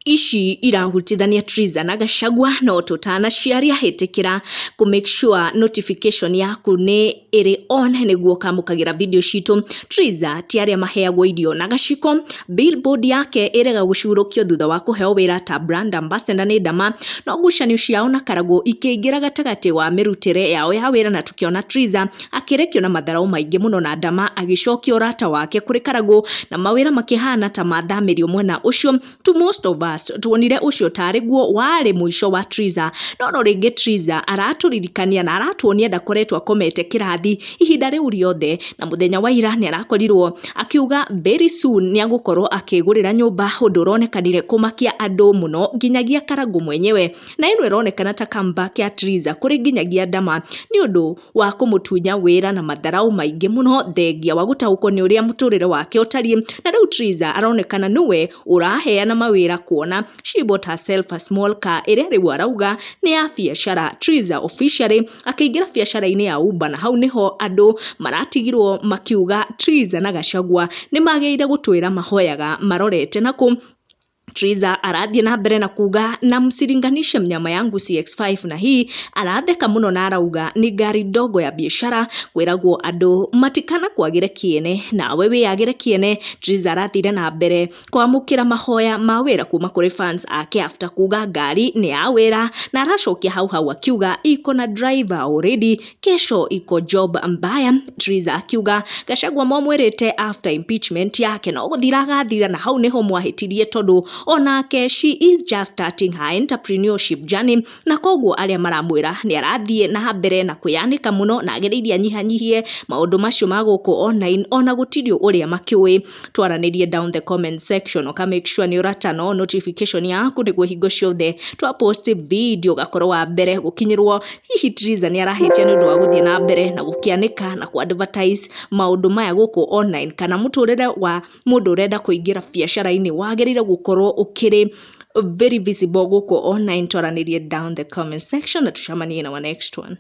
Ici irahutithania Triza na Gachagua. No tũtanaciaria, hĩtĩkĩra kũ make sure notification yaku nĩ ĩrĩ on nĩguo ũkamũkagĩra video citũ. Triza ti arĩa maheagwo irio na gaciko. Billboard yake ĩrega gũcurũkio thutha wa kũheo wĩra ta brand ambassador nĩ Ndama, no ngucanio ciao na Karagũ ikĩingĩra gatagatĩ wa mĩrutĩre yao ya wĩra, na tũkĩona Triza akĩrekio na matharau maingĩ mũno na Ndama agĩcokia ũrata wake kũrĩ Karagũ, na mawĩra makĩhana ta mathamĩrio mwena ũcio. To most of us, tuonire ũcio tarĩ guo warĩ mũico wa Triza, no no rĩngĩ Triza aratũririkania na aratuonia ndakoretwo akomete kĩrathi ihinda rĩu rĩothe, na mũthenya wa ira nĩ arakorirwo akiuga very soon nĩ agũkorwo akĩgũrĩra nyũmba, ũndũ ũronekanire kũmakia andũ mũno nginyagia Karangũ mwenyewe. Na ĩno ĩronekana ta comeback ya Triza kũrĩ nginyagia Ndama nĩ ũndũ wa kũmũtunya wĩra na matharau maingĩ mũno, thengia wa gũtaũkwo nĩ ũrĩa mũtũrĩre wake ũtariĩ. Na rĩu Triza aronekana nĩwe ũraheana mawĩra, kuona she bought herself a small car ĩrĩa rĩu arauga nĩ ya biacara. Triza officially akĩingĩra biacara-inĩ ya Uber, na hau nĩho andũ maratigirwo makiuga Triza na Gachagua nĩ magĩrĩire gũtwĩra mahoyaga marorete nakũ. Triza arathiĩ na mbere na kuga, "Na msilinganishe mnyama yangu CX5 na hii." Aratheka mũno na arauga ni ngari ndogo ya biashara. Kwĩragwo andũ matikana kwagĩre kĩene nawe wĩyagĩre kĩene. Triza arathire na mbere kwamũkĩra mahoya ma wĩra kuma kũrĩ fans ake after kuga ngari nĩ ya wĩra, na aracokia hau hau akiuga, "Iko na driver already, kesho iko job mbaya." Triza akiuga Gachagua mwamwĩrĩte after impeachment yake no gũthira agathira, na hau nĩho mwahĩtirie, tondũ onake she is just starting her entrepreneurship journey, na koguo arĩa maramwĩra nĩ arathiĩ na mbere na kwĩyanĩka mũno na agĩrĩire anyihanyihie maũndũ macio ma gũkũ online, ona gũtirĩ ũrĩa makĩũĩ. Twaranĩrie down the comment section, ũka make sure nĩ ũratana notification yaku nĩguo hingo ciothe twa post video ũgakorwo wa mbere gũkinyĩrwo. Hihi Triza nĩ arahĩtia nĩ ũndũ wa gũthiĩ na mbere na gũkĩanĩka na kũ advertise maũndũ maya gũkũ online, kana mũtũrĩre wa mũndũ ũrenda kũingĩra biacara-inĩ wagĩrĩire gũkorwo ũkĩrĩ very visible gũkũ online? Twaranĩrie down the comment section na tucemanie na our next one.